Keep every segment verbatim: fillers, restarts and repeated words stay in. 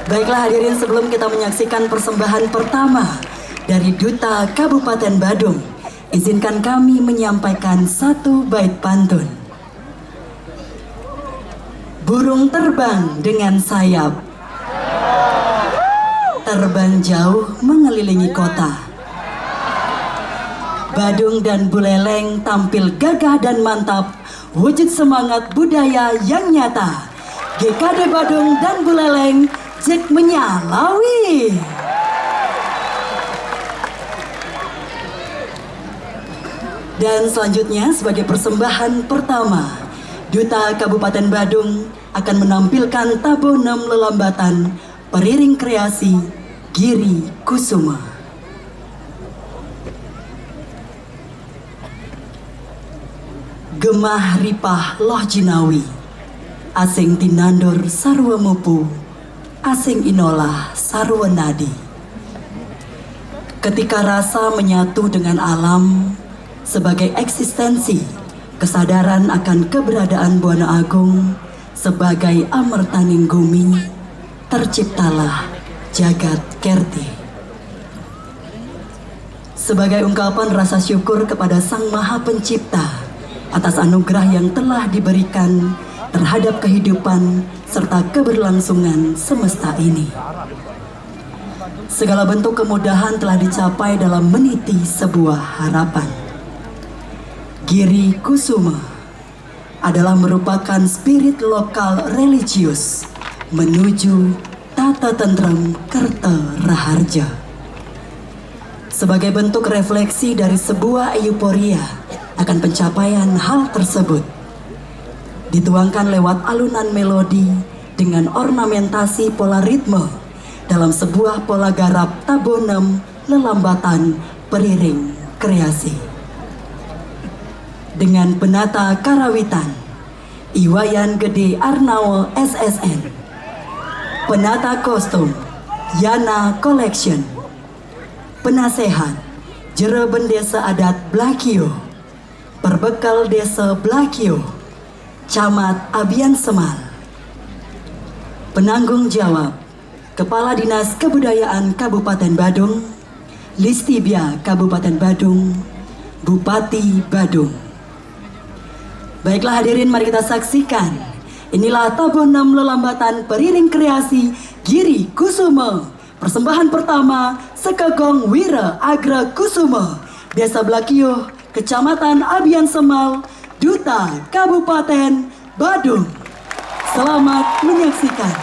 Baiklah hadirin, sebelum kita menyaksikan persembahan pertama dari Duta Kabupaten Badung, izinkan kami menyampaikan satu bait pantun. Burung terbang dengan sayap, terbang jauh mengelilingi kota. Badung dan Buleleng tampil gagah dan mantap, wujud semangat budaya yang nyata. G K D Badung dan Buleleng, jek menyalawi. Dan selanjutnya, sebagai persembahan pertama, Duta Kabupaten Badung akan menampilkan Tabonem Lelambatan periring kreasi Giri Kusuma. Gemah ripah loh jinawi, asing tinandur sarwa mupu, asing inolah sarwa nadi. Ketika rasa menyatu dengan alam sebagai eksistensi, kesadaran akan keberadaan Buana Agung sebagai amertaning gumi, terciptalah jagat kerti. Sebagai ungkapan rasa syukur kepada Sang Maha Pencipta atas anugerah yang telah diberikan terhadap kehidupan serta keberlangsungan semesta ini. Segala bentuk kemudahan telah dicapai dalam meniti sebuah harapan. Giri Kusuma adalah merupakan spirit lokal religius menuju tata tentrem Kerta Raharja. Sebagai bentuk refleksi dari sebuah euforia akan pencapaian hal tersebut, dituangkan lewat alunan melodi dengan ornamentasi pola ritme dalam sebuah pola garap Tabonem Lelambatan periring kreasi. Dengan penata karawitan, Iwayan Gede Arnawa S S N. Penata kostum, Yana Collection. Penasehat, Jero Bendesa Adat Blakio. Perbekel Desa Blakio, Camat Abian Semal. Penanggung jawab, Kepala Dinas Kebudayaan Kabupaten Badung, Listibia Kabupaten Badung, Bupati Badung. Baiklah hadirin, mari kita saksikan. Inilah Tabonem Lelambatan periring kreasi Giri Kusuma. Persembahan pertama, Sekegong Wira Agra Kusuma, Desa Blakio, Kecamatan Abian Semal, Duta Kabupaten Badung. Selamat menyaksikan.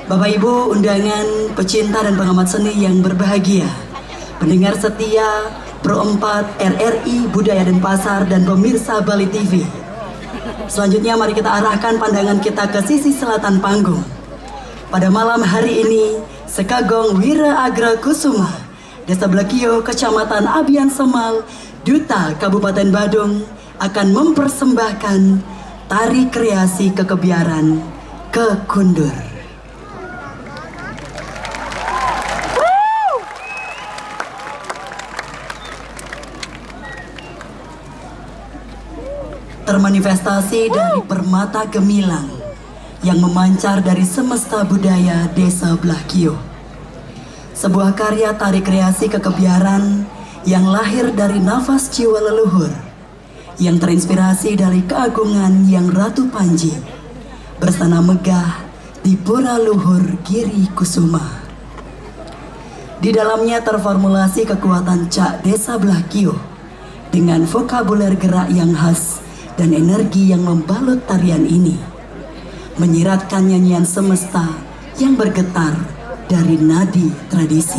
Bapak Ibu, undangan, pecinta dan pengamat seni yang berbahagia, pendengar setia Pro empat R R I Budaya Denpasar dan pemirsa Bali T V. Selanjutnya, mari kita arahkan pandangan kita ke sisi selatan panggung. Pada malam hari ini, Sekagong Wira Agra Kusuma, Desa Blakio, Kecamatan Abian Semal, Duta Kabupaten Badung, akan mempersembahkan tari kreasi kekebiaran Kekundur. Termanifestasi dari permata gemilang yang memancar dari semesta budaya Desa Blakio. Sebuah karya tari kreasi kekebiaran yang lahir dari nafas jiwa leluhur, yang terinspirasi dari keagungan Yang Ratu Panji bersana megah di Pura Luhur Giri Kusuma. Di dalamnya terformulasi kekuatan Cak Desa Blakio dengan vokabuler gerak yang khas dan energi yang membalut tarian ini, menyiratkan nyanyian semesta yang bergetar dari nadi tradisi.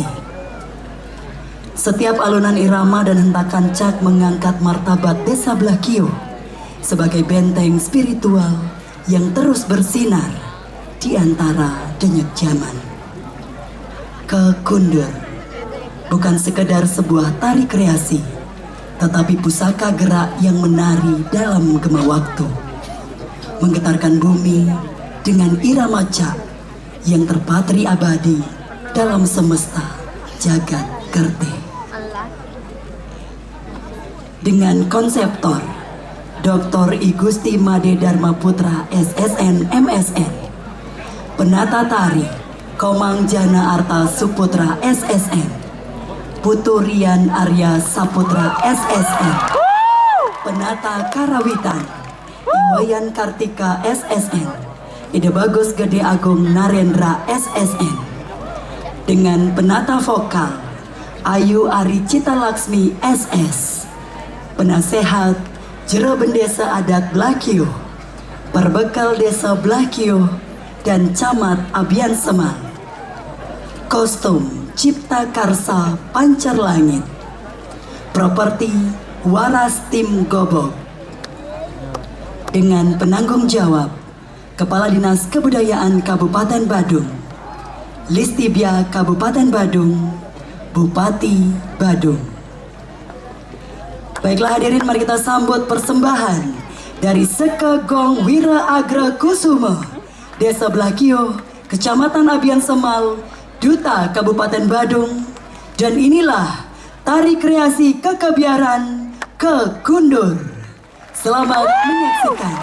Setiap alunan irama dan hentakan Cak mengangkat martabat Desa Blakio sebagai benteng spiritual yang terus bersinar di antara denyut zaman. Kekundur bukan sekedar sebuah tari kreasi, tetapi pusaka gerak yang menari dalam gema waktu, menggetarkan bumi dengan irama Cak yang terpatri abadi dalam semesta jagat kerti. Dengan konseptor Doktor I Gusti Made Dharma Putra, S S N, M S N, penata tari Komang Jana Arta Suputra, S S N, Putu Rian Arya Saputra, S S N, penata karawitan Iwayan Kartika, S S N, Ida Bagus Gede Agung Narendra, S S N, dengan penata vokal Ayu Ari Cita Laksmi, S S, penasehat Jero Bendesa Adat Blakio, Perbekel Desa Blakio, dan Camat Abian Semal. Kostum Cipta Karsa Pancar Langit. Properti Waras Tim Gobok. Dengan penanggung jawab Kepala Dinas Kebudayaan Kabupaten Badung, Listibia Kabupaten Badung, Bupati Badung. Baiklah hadirin, mari kita sambut persembahan dari Sekagong Wira Agra Kusuma, Desa Blakio, Kecamatan Abian Semal, Duta Kabupaten Badung. Dan inilah tari kreasi kekebiaran Kekundur. Selamat menyaksikan.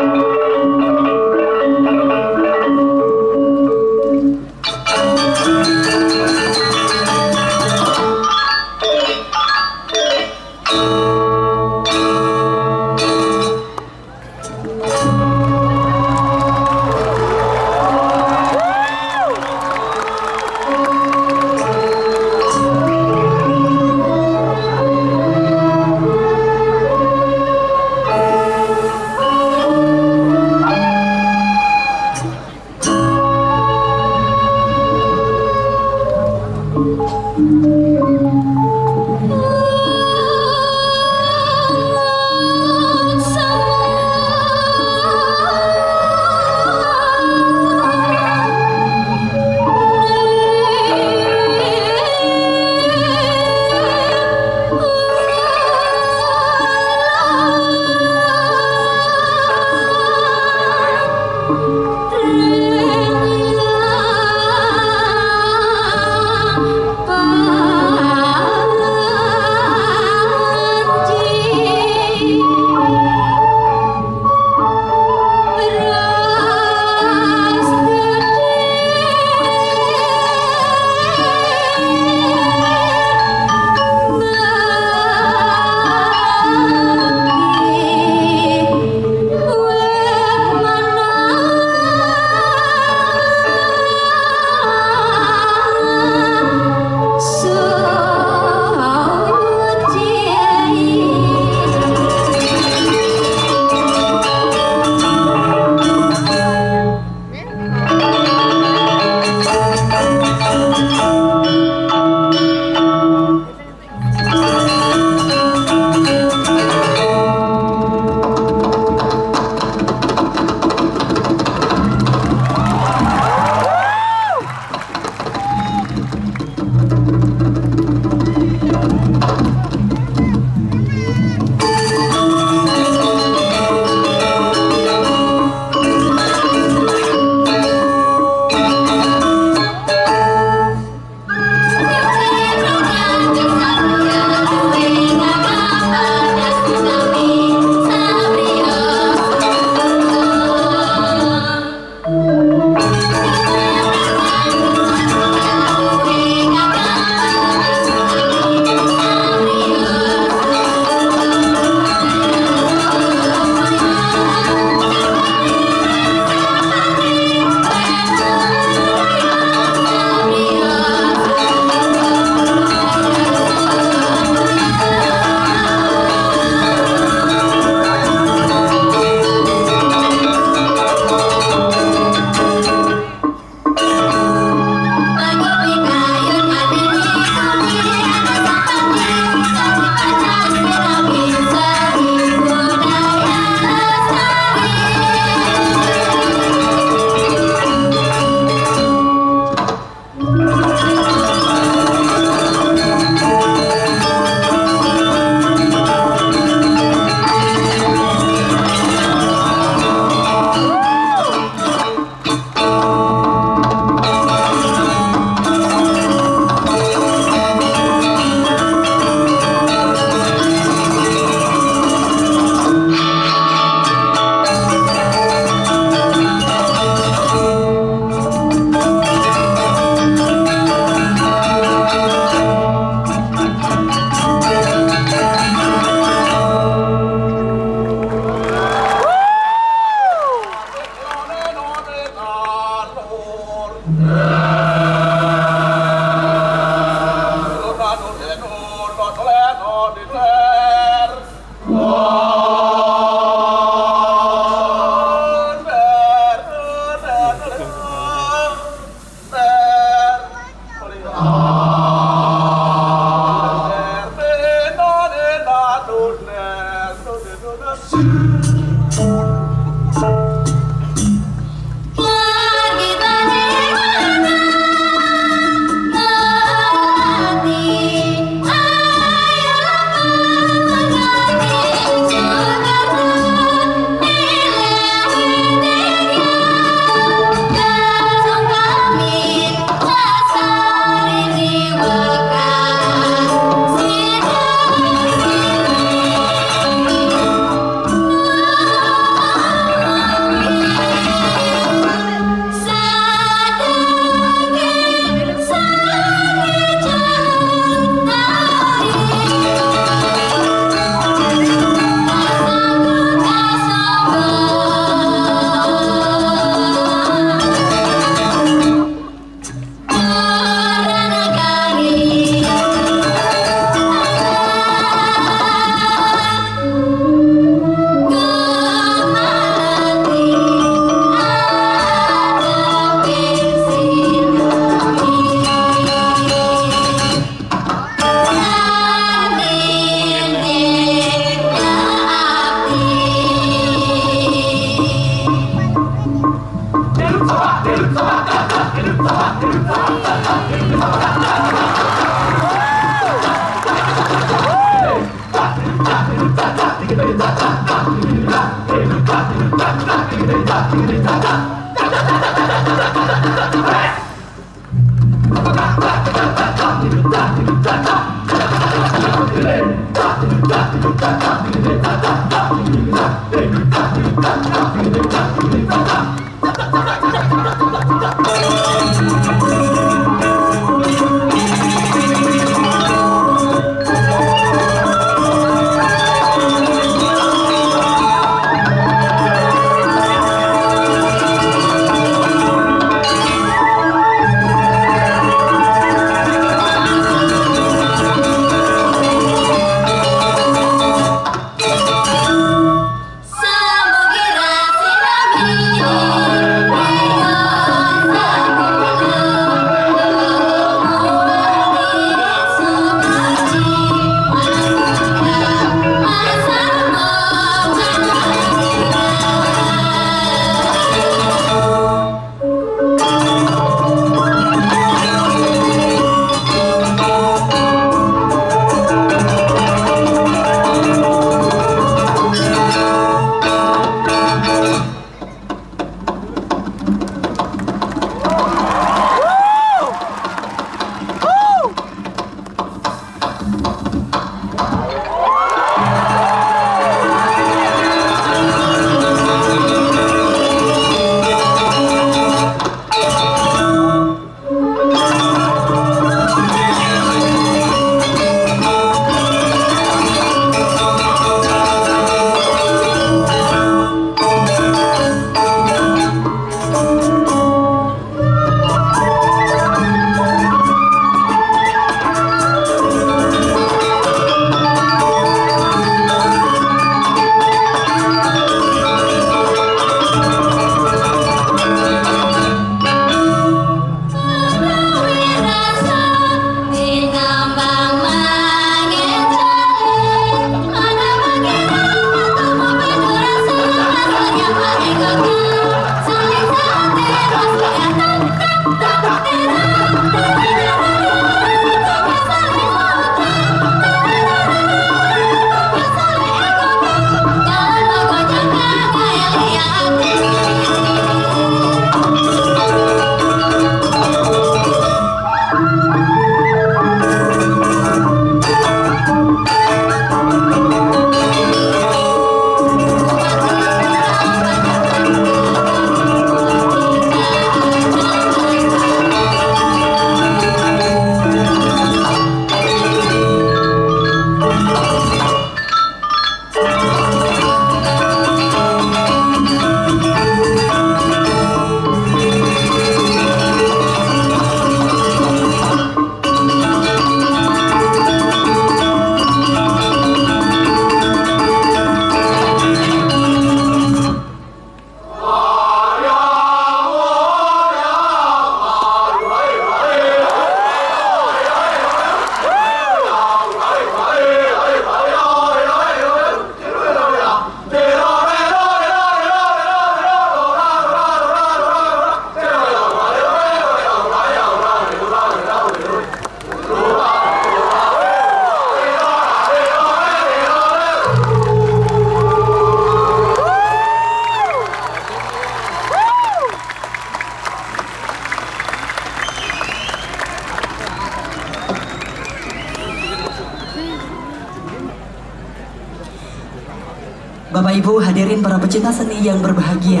Bapak Ibu hadirin para pecinta seni yang berbahagia,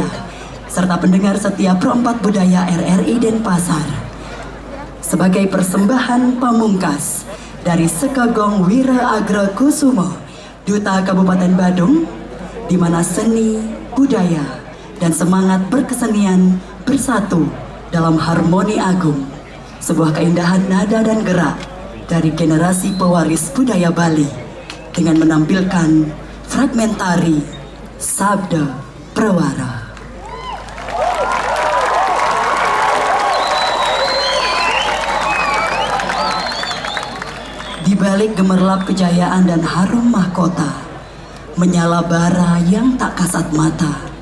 serta pendengar setia Pro empat Budaya R R I Denpasar. Sebagai persembahan pamungkas dari Sekagong Wira Agra Kusumo, Duta Kabupaten Badung, di mana seni, budaya, dan semangat berkesenian bersatu dalam harmoni agung, sebuah keindahan nada dan gerak dari generasi pewaris budaya Bali dengan menampilkan fragmentari Sabda Prawara. Di balik gemerlap kejayaan dan harum mahkota, menyala bara yang tak kasat mata.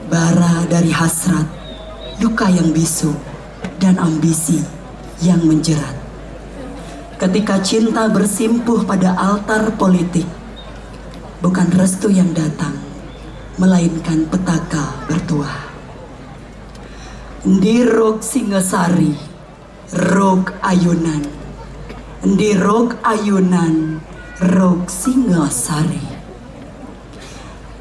Bara dari hasrat, luka yang bisu, dan ambisi yang menjerat. Ketika cinta bersimpuh pada altar politik, bukan restu yang datang, melainkan petaka bertuah. Ndiruk Singasari, ruk ayunan. Ndiruk ayunan, ruk Singasari.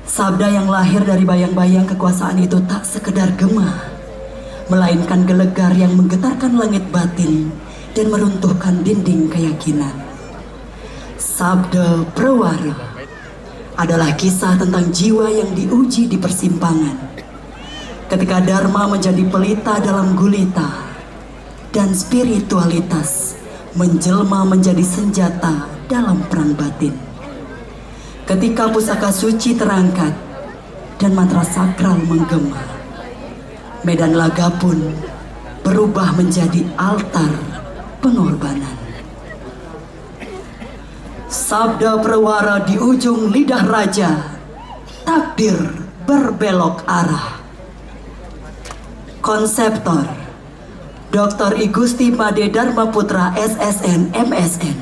Sabda yang lahir dari bayang-bayang kekuasaan itu tak sekedar gema, melainkan gelegar yang menggetarkan langit batin dan meruntuhkan dinding keyakinan. Sabda Prawara adalah kisah tentang jiwa yang diuji di persimpangan. Ketika Dharma menjadi pelita dalam gulita, dan spiritualitas menjelma menjadi senjata dalam perang batin. Ketika pusaka suci terangkat dan mantra sakral menggema, medan laga pun berubah menjadi altar pengorbanan. Sabda Prawara di ujung lidah raja, takdir berbelok arah. Konseptor, Doktor I Gusti Made Dharma Putra S S N M S N.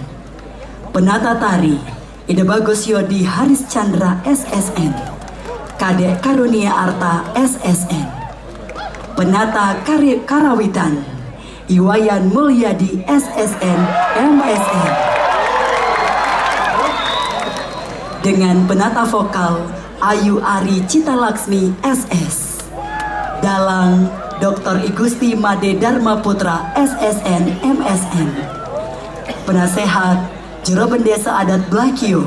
Penata tari, Ida Bagus Yodi Haris Chandra S S N. Kadek Karunia Arta S S N. Penata kari- karawitan, Iwayan Mulyadi S S N M S N. Dengan penata vokal, Ayu Ari Cita Laksmi S S. Dalang, Doktor I Gusti Made Dharma Putra S S N M S N. Penasehat, Jero Bendesa Adat Blakio,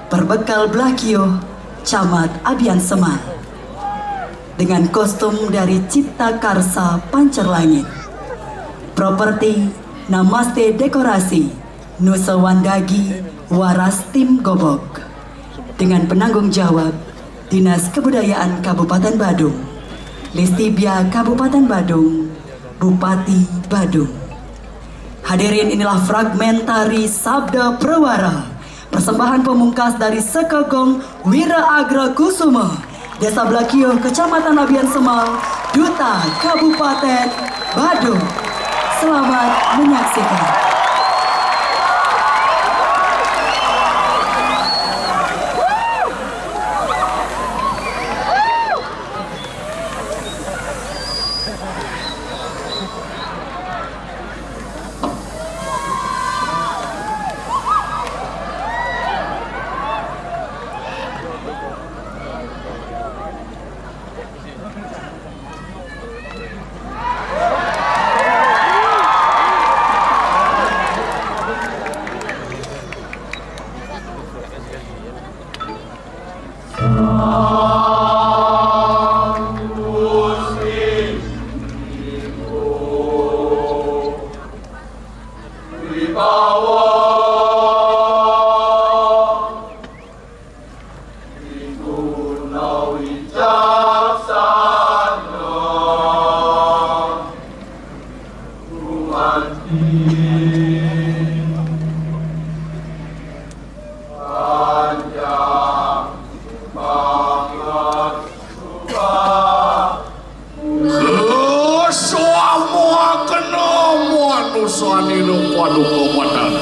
Perbekal Blakio, Camat Abian Semal. Dengan kostum dari Cipta Karsa Pancer Langit. Properti, Namaste Dekorasi, Nusa Wandagi, Waras Tim Gobok. Dengan penanggung jawab, Dinas Kebudayaan Kabupaten Badung, Listibia Kabupaten Badung, Bupati Badung. Hadirin, inilah fragmentari Sabda Prawara, persembahan pamungkas dari Sekagong Wira Agra Kusuma, Desa Blakio, Kecamatan Abian Semal, Duta Kabupaten Badung. Selamat menyaksikan. Kesuamu kena manusanira paduka badan.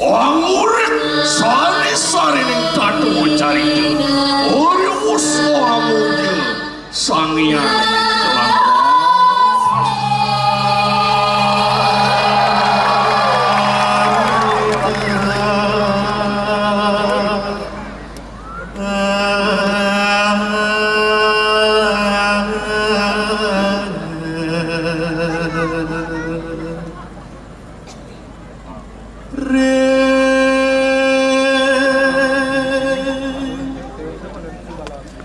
Angurik sari-sarining tatu macarita. Uriwus amuja Sang Hyang Rama.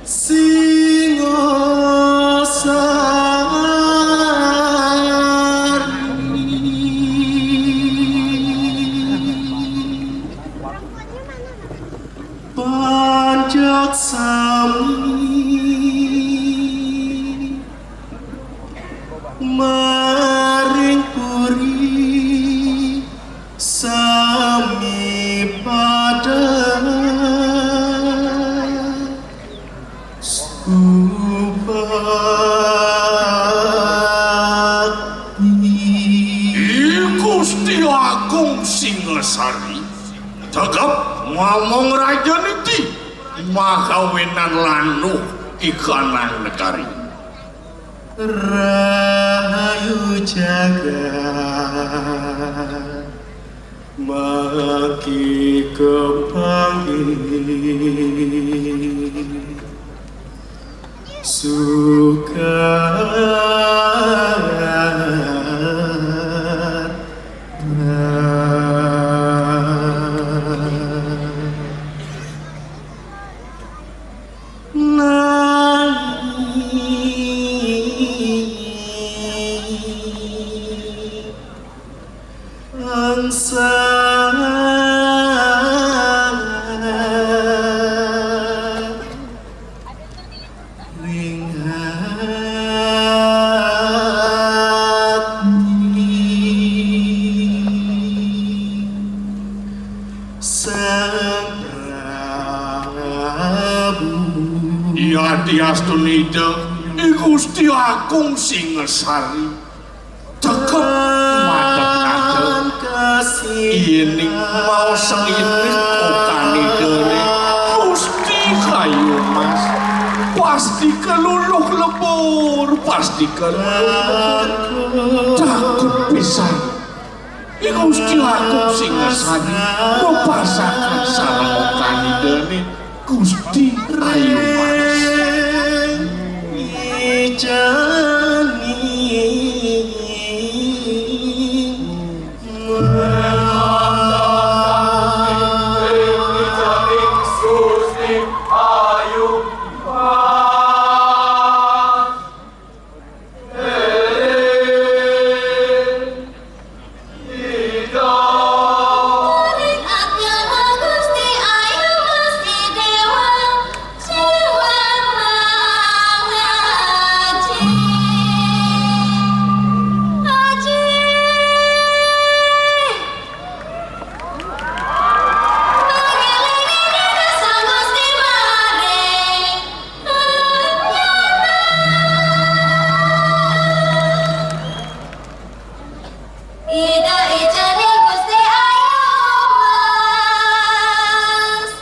Singosari panjak sami maring puri sami padha subakti. Ih, Gusti Agung Singasari, tegep ngomong raja niti, magawenan lanuh ikanang negari. Rahayu jagat maki kepanggih suka. Nanging angsal ring hati Sang Prabu. Yadiastun Ida, I Gusti Agung Singasari tegep madhep ngadhep. Yening mau senginis okan Idane Gusti Ayu Mas, pasti keluluh lebur, pasti keluluh lebur. Takut pisan. I Gusti Agung Singasari mepasakan sareng okan Idane Gusti Ayu Mas. Ida ijane Gusti Ayu Mas.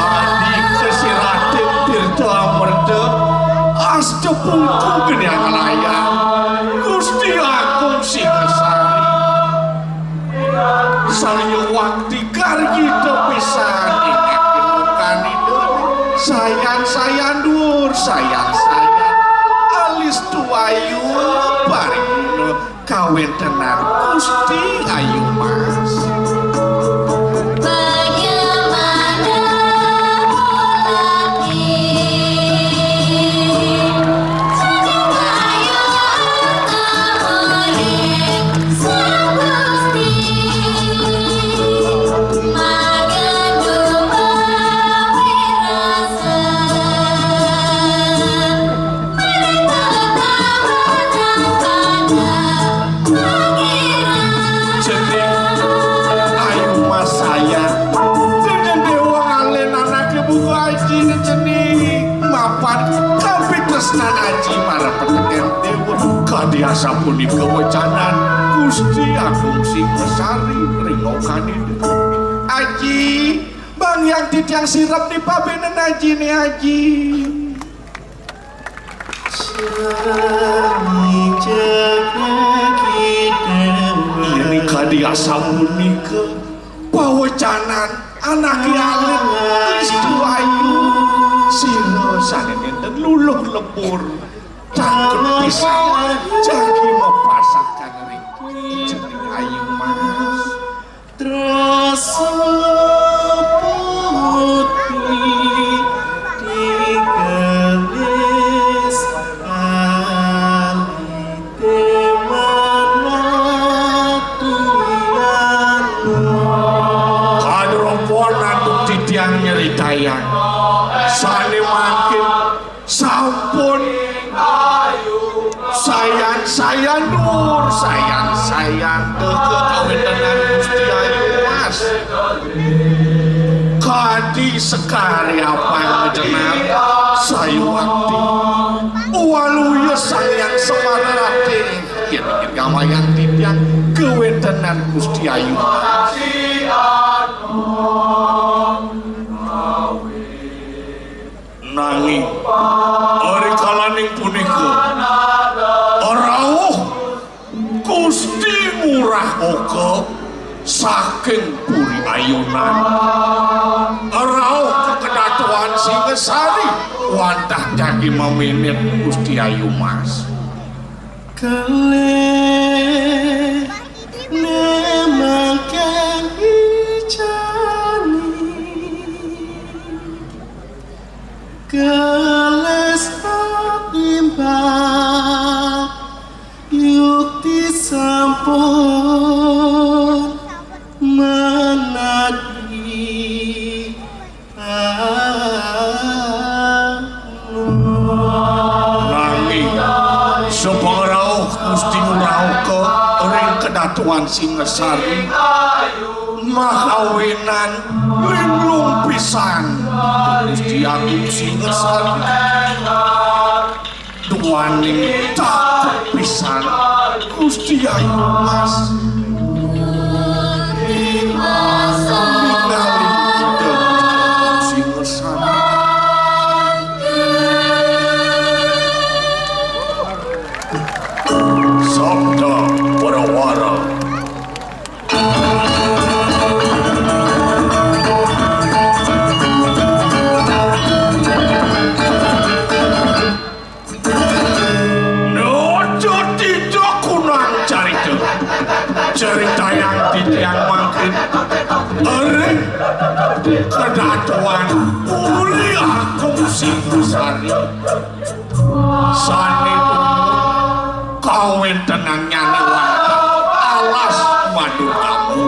Adike si Raden Tirta Amerta, asta pungku geniang layang. Gusti Agung Singasari. Saliya wakti kargita pisan ingakin okan Ida. Sayan-sayan dhuwur, sayan-sayan alis tuayu pariguna kawentenan Gusti Ayu Mas. Jeneng Ayu Mas sayang. Jeneng Dewa Alen anake buku aji jeneng mapan kapitresnan aji marang peteken Dewa. Kadi asapunika wecanan Gusti Agung Singasari ring okan Ida. Aji, bang yang titiang sirep ni pabenen ajine aji. Sami jaga kita. Yen kadi asapunika pawecanan Anaké alit, wistu ayu, sira sané nénten luluh lebur. Caket pisan jagi mapasakan ring jeneng Ayu Mas. Rasa putih digelis alite manatian. Kadrompon antuk titiang nyeritayang. Sané mangkin sampun sayan-sayan dur, sayan-sayan teka kawéntenan Gusti Ayu Mas. Kadi sekari apang jenengan sayuwakti. Waluya Sang Hyang Semar Ratih, yén gamayang titiang kawéntenan Gusti Ayu Mas. Nanging, rikalaning punika, rauh Gusti Ngurah Oka saking Puri Ayunan, rauh ka Kedatuan Singasari, wantah jagi maminit Gusti Ayu Mas. Kalih nemangkang ijani. Kalih satimbang yukti sampun manadi anu. Nanging, sapangrauh Gusti Ngurah Oka ring Kedatuan Singasari, makawinan linglung pisan Gusti Agung Singasari. Duaning takut pisan Gusti Ayu Mas. Ningali Ida Gusti Agung Singasari. Sabda Warawara. Nuju tidak kunang carita. Caritayang titiang mangkin. Ering kedatuan Uli Agung Singasari. Sané tumun kawéntenannyané wantah alas Madukama.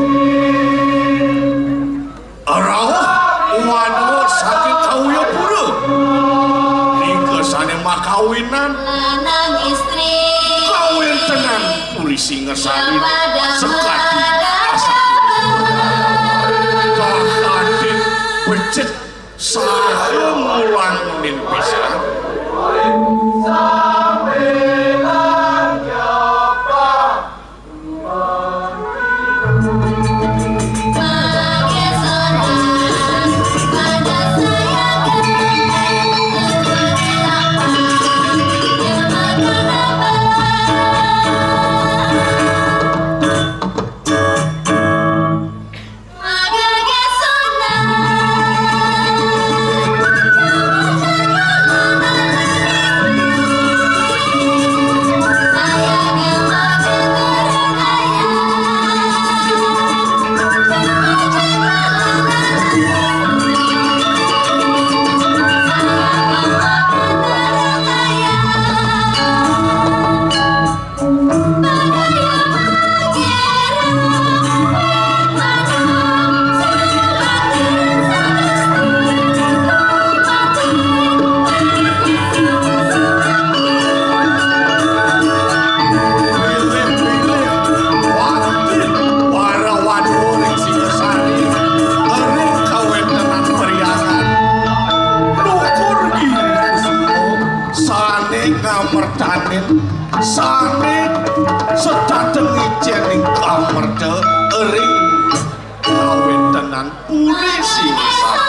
Rauh wanua saking Kawiyapura. Nika sané makawinan. Lanang istri. Kawéntenan Puri Singasari sakadi asati. Kakadin becik saha mulang nin pisan. Bilih-bilih wantah para wanua ring Singasari, ring kawéntenan perhyangan, nukur giri kusuma, sané ngamertanin, sané setata ngicénin kamerta ring kawéntenan Puri Singasari.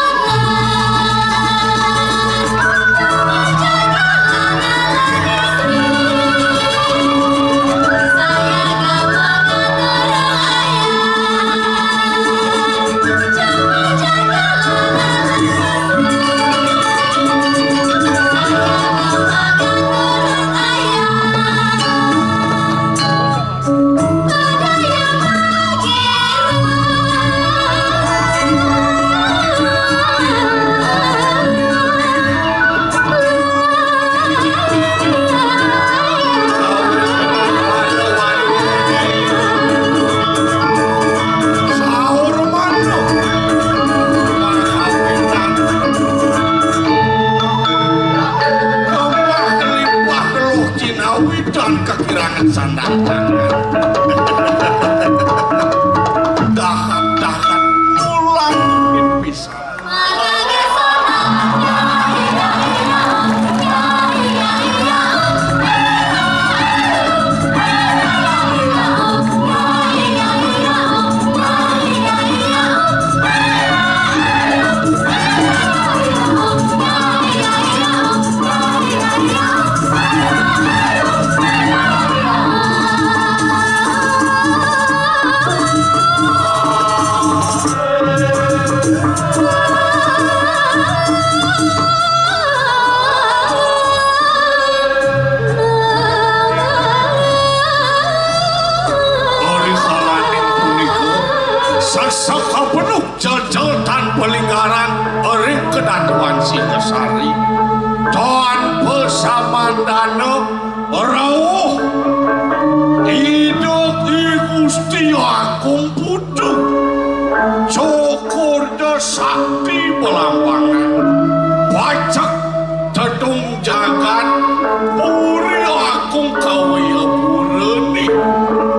Singasari tanpa samandana rauh Ida I Gusti Agung Putu Cokorda Sakti Belambangan pacek tedung jagat Puri Agung Kawiyapurani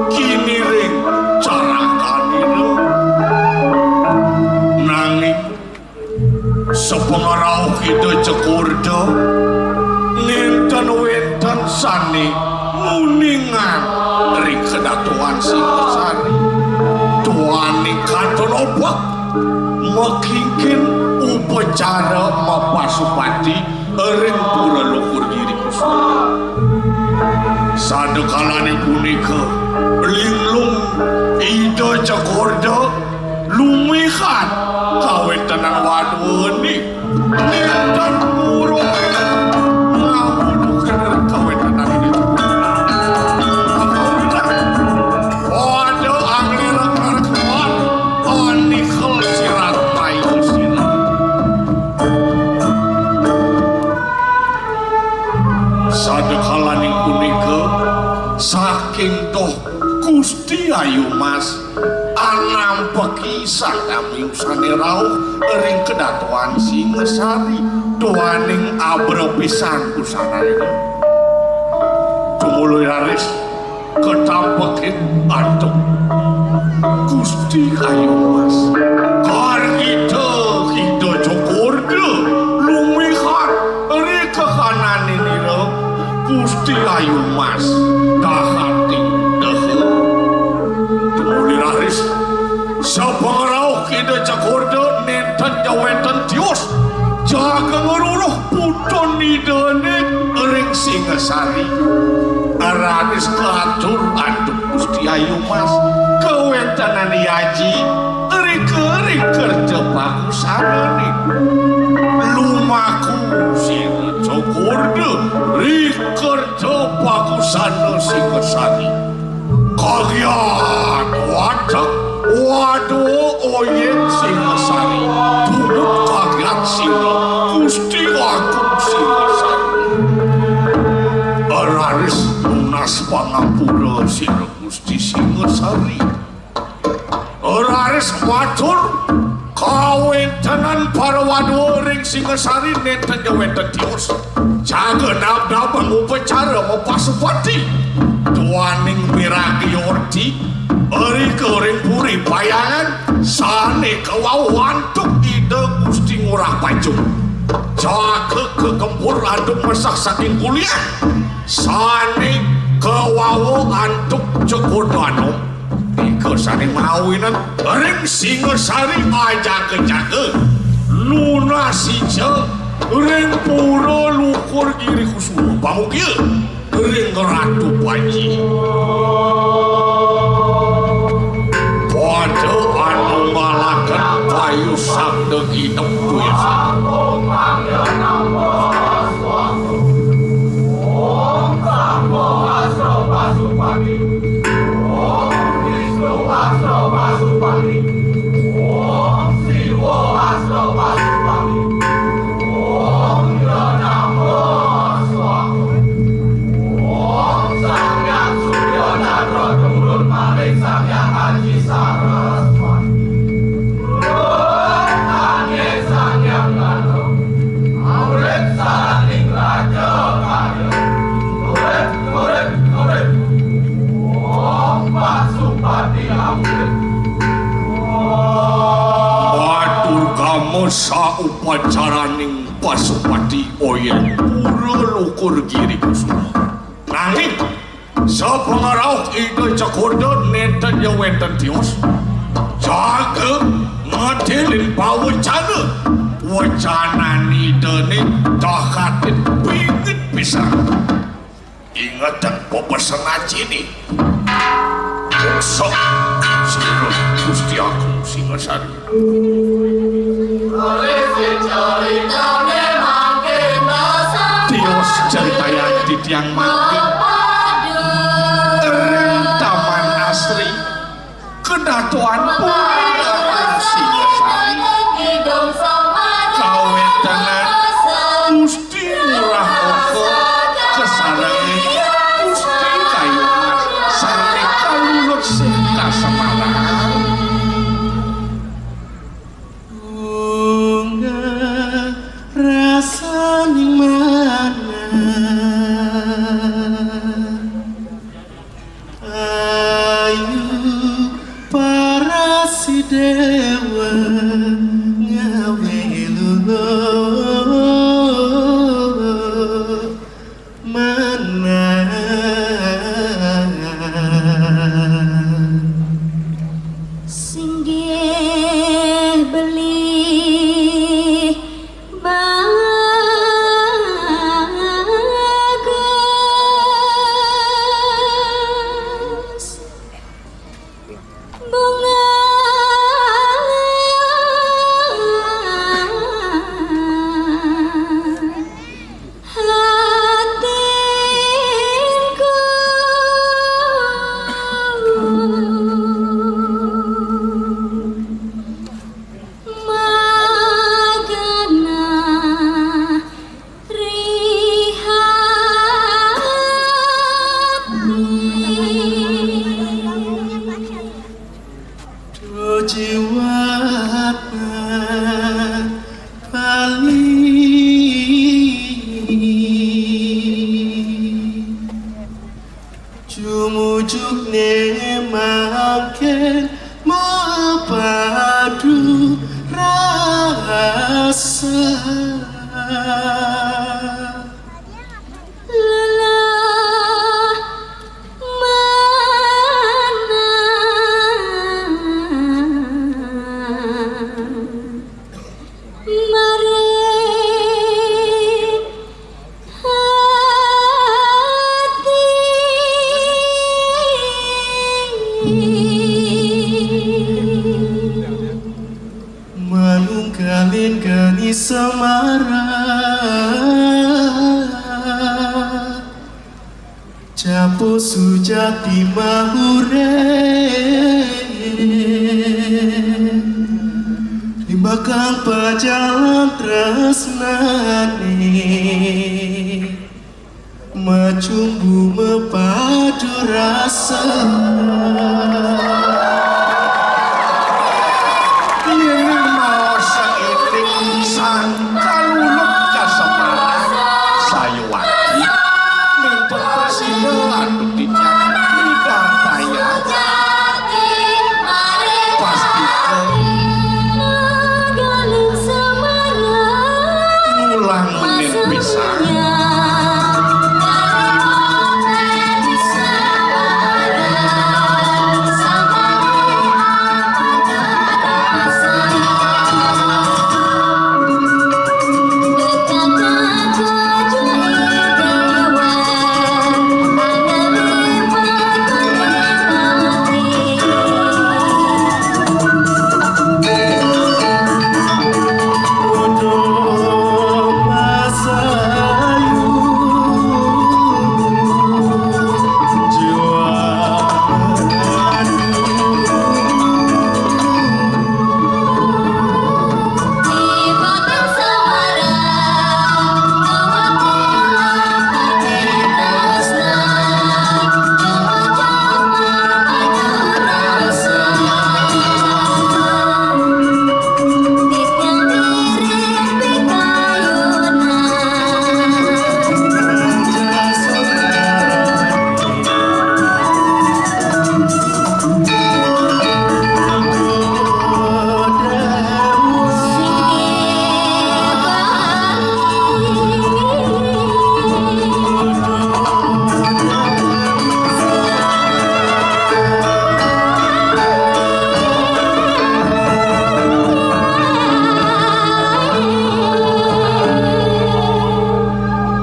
kiniring carakanira. Nanging sapangrauh Ida Cokorda, nénten wénten sané nguningang ring kadatuan Singasari. Duaning katon obek makingkin upacara mapasupati ring Pura Luhur Giri Kusuma. Sadakalaning punika, linglung Ida Cokorda lumihan kawéntenan wadwané. Nénten murub ngawuluh kawéntenan Ida Cokorda. Pada anglira karegepan, anikel sirat payu sirat. Sadakalaning punika, saking toh Gusti Ayu Mas anampeki sang tamiu sané rauh ring kadatuan Singasari, duaning abra pisan busananira. Tumuli raris katampekin antuk Gusti Ayu Mas. Gargita Ida Cokorda lumihan ri kekananinira Gusti Ayu Mas dahating deha. Tumuli raris sapangrauh Ida Cokorda nénten ja wénten tios jaga ngruruh putun Idané ring Singasari. Raris katur antuk Gusti Ayu Mas kawéntenan yaji ring, ring kerta pangusanané. Lumaku sira Cokorda ring kerta pangusana Singasari. Kagiat watek wadwa oyen Singasari, tumut kagiat sira Gusti Agung Singasari. Raris nunas pangampura sira Gusti Singasari. Raris matur, kawéntenan para wadwa ring Singasari nénten ja wénten tios. Jaga nabdabang upacara mapasupati. Duaning miragi orti, ri kering puri Payangan, sané kawawu antuk Ida Gusti Ngurah Pacung. Jaga kagempur antuk mesah saking kulian, sané kawawu antuk Cokorda Anom. Ika sané mawinan ring Singasari ajaga-jaga. Nunas ica ring Pura Luhur Giri Kusuma. Pamugia ring Ratu Panji. Pada anunggalaken payu sabda gidep tuyusan. Matur kama saupacaraning Pasupati Oyen Pura Luhur Giri Kusuma. Nanging sapangrauh Ida Cokorda nénten ja wénten tios. Jaga ngedelin pawecana. Wecanané Idané dahating pingit pisan. Ingetang pepesen ajiné. Muksa sira Gusti Agung Singasari. Tios caritayang titiang mangkin. Ring Taman Asri, kedatuan Puri Agung Singasari. Kawéntenan Lelah manah maring hati. Manunggalin geni semara, capo sujati mahure. Limbakang pajalan tresnane. Macumbu mepadu rasa. Yen mau seitik sang kaluluk kaseparan, sayuwakti minten prasida antuk titiang Ida Daya. Pastika ngulang menin pisan.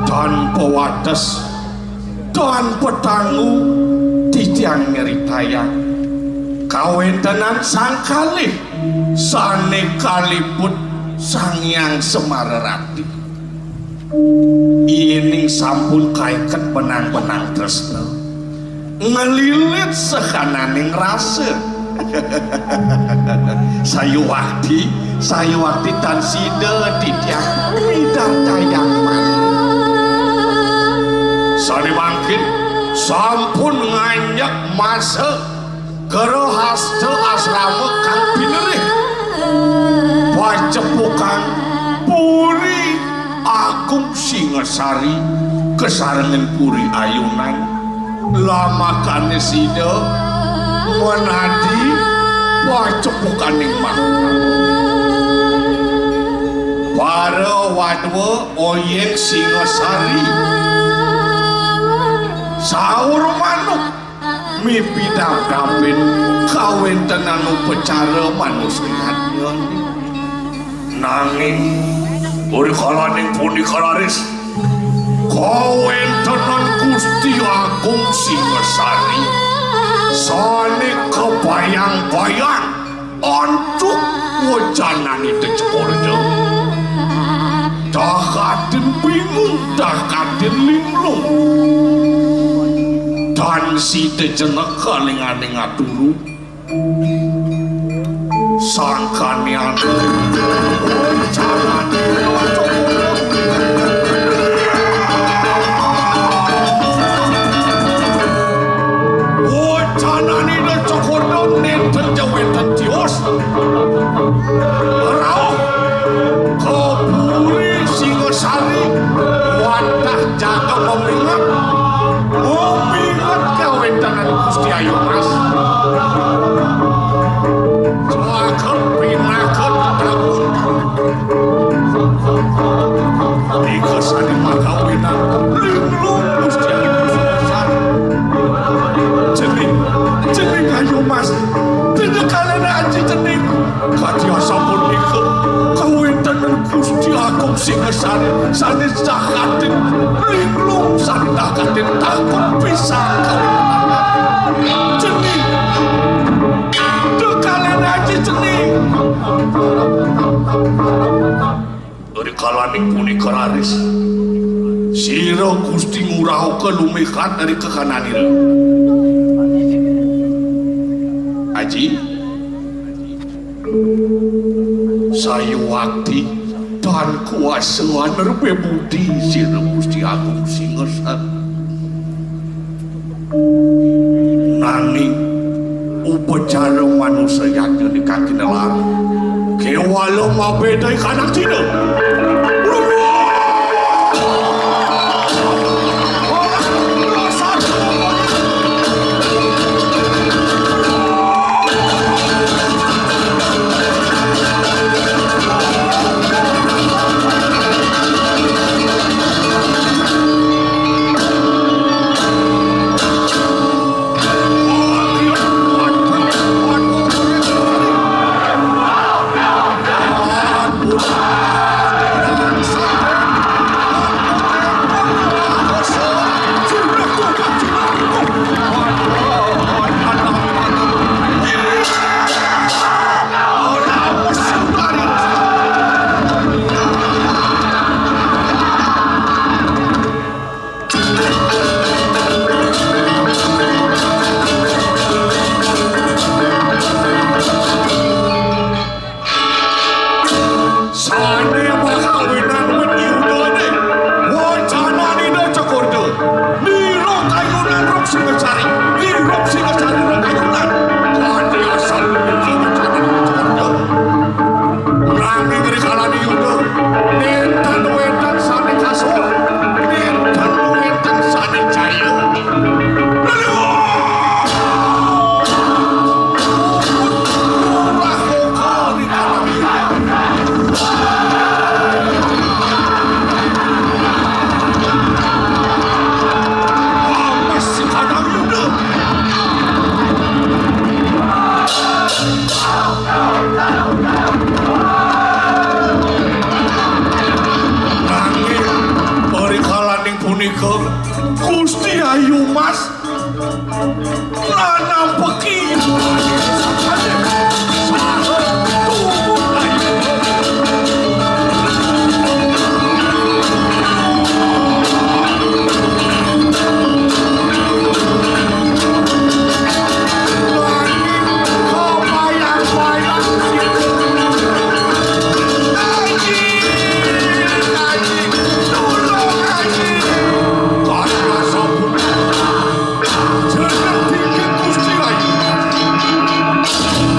Tanpa wates, tanpa tanggu, titiang nyritayang kawentenan sang kalih sane kaliput Sang Hyang Semara Rati. Yening sampun kaiket benang-benang tresna, nglilit sahananing rasa. Sayuwakti, sayuwakti tan sida titiang midartayang manah. Sane mangkin sampun nganjek masa Gerahasta asrama kang pinerih pacepukan Puri Agung Singasari kasarengin Puri Ayunan, lamakane sida menadi pacepukaning mahkota. Para wadwa Oyeng Singasari saur manuk mipidabdabin kawentenan upacara manuskriyatnyane. Nanging uri kalaning punika raris kawentenan Gusti Agung Singasari sane kabayang-bayang antuk wejanane Dejakorda. Dah kadin bingung, dah kadin linglung. Tan sida jenek kalinganing aturu. Sangkanian. Wacanane Dejakorda nenten ja wenten tios. Rauh ka Puri Singasari, wantah jaga meminget, meminget kawentenan Gusti Ayu Mas. Jagat pinaka tetamun. Agung Singasari sané sakating linglung, sané sakating takut pisan. Cening, dekalén aji cening. Rikalaning punika raris sira Gusti Ngurah Oka lumekat ri kekananira. Aji, sayuwakti tan kuasa anerbé budi sira Gusti Agung Singasari. Nanging upacara manusa yadnya di kaki nelar. Kéwala mabéda ing kanak dina. Sané makawinan wit Yudané, wacanan Ida Cokor Ida. Nira kayunan Rong Singasari, nira Rong Singasari nira kayunan. Kanthi asal punika wacanan Ida Cokor Ida. Nanging rikalaning Yuda, nénten wénten sané kasoh, nénten wénten sané jaya. Nanging, rikalaning punika, Gusti Ayu Mas nanampeki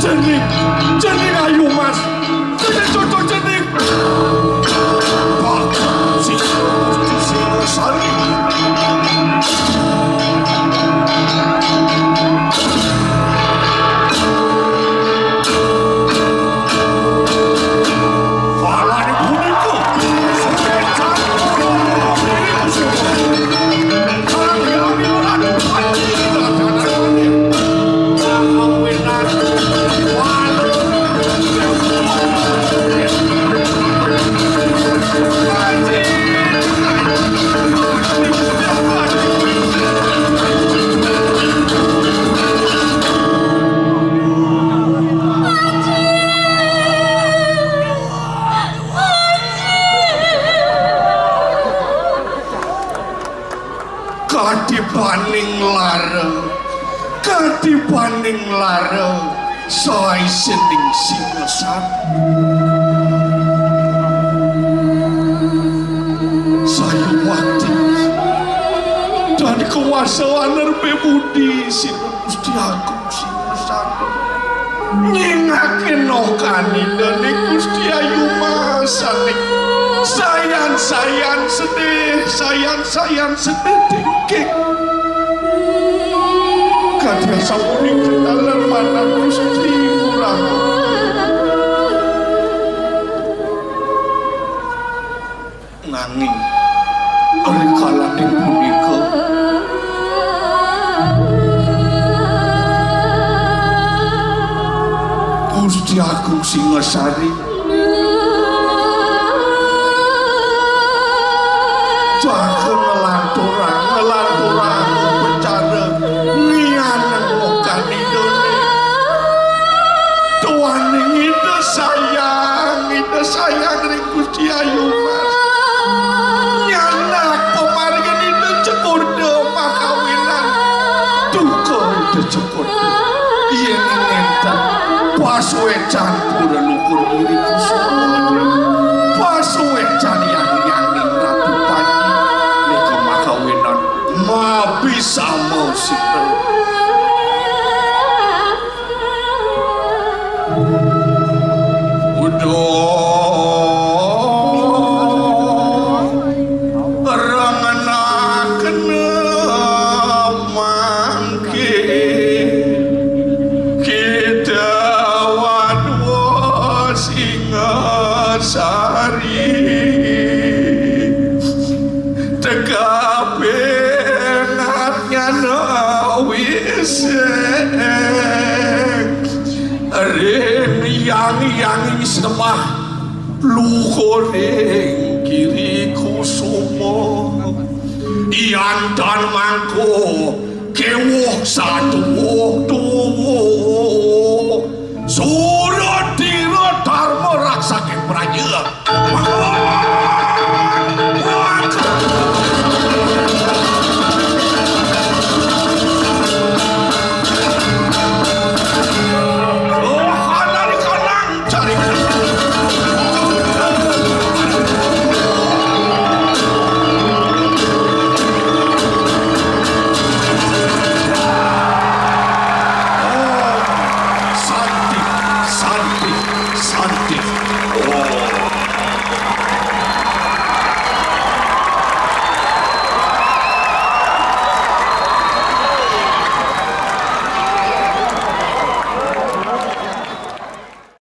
Cening, cening Ayu Mas. Cening cocok cening. Pak, si, si, si, sani. Kadipaning lara, kadipaning lara, saisining singasari. Sayuwakti tan kuasa anerbé budi sira Gusti Agung Singasari. Nyingakin noh kanindane Gusti Ayu Mas sané sayan-sayan sedih, sayan-sayan sedih tingking. Kadya sapunika dalan manah Gusti Ngurah. Nanging, rikalaning punika, Gusti Agung Singasari Jaga ngelanturang, ngelanturang upacara ngianeng wokan Idané. Duaning Ida sayang, Ida sayang ring Gusti Ayu Mas. Nyanak pamargin Ida cekoda makawinan duka Ida cekoda. Yén nénten pasuécan pura lukur giri kusuma. Pasuécan yang yang ning Ratu Panji. Nika makawinan mabisama sira. Uduh rengenakena mangkin kita wadwa Singasari. Teka pengatnyana wisik ring yang yang semah luhuring giri kusuma. Iantan mangko kéwuh satuwuh-tuwuh. Suratira dharma raksaking praja.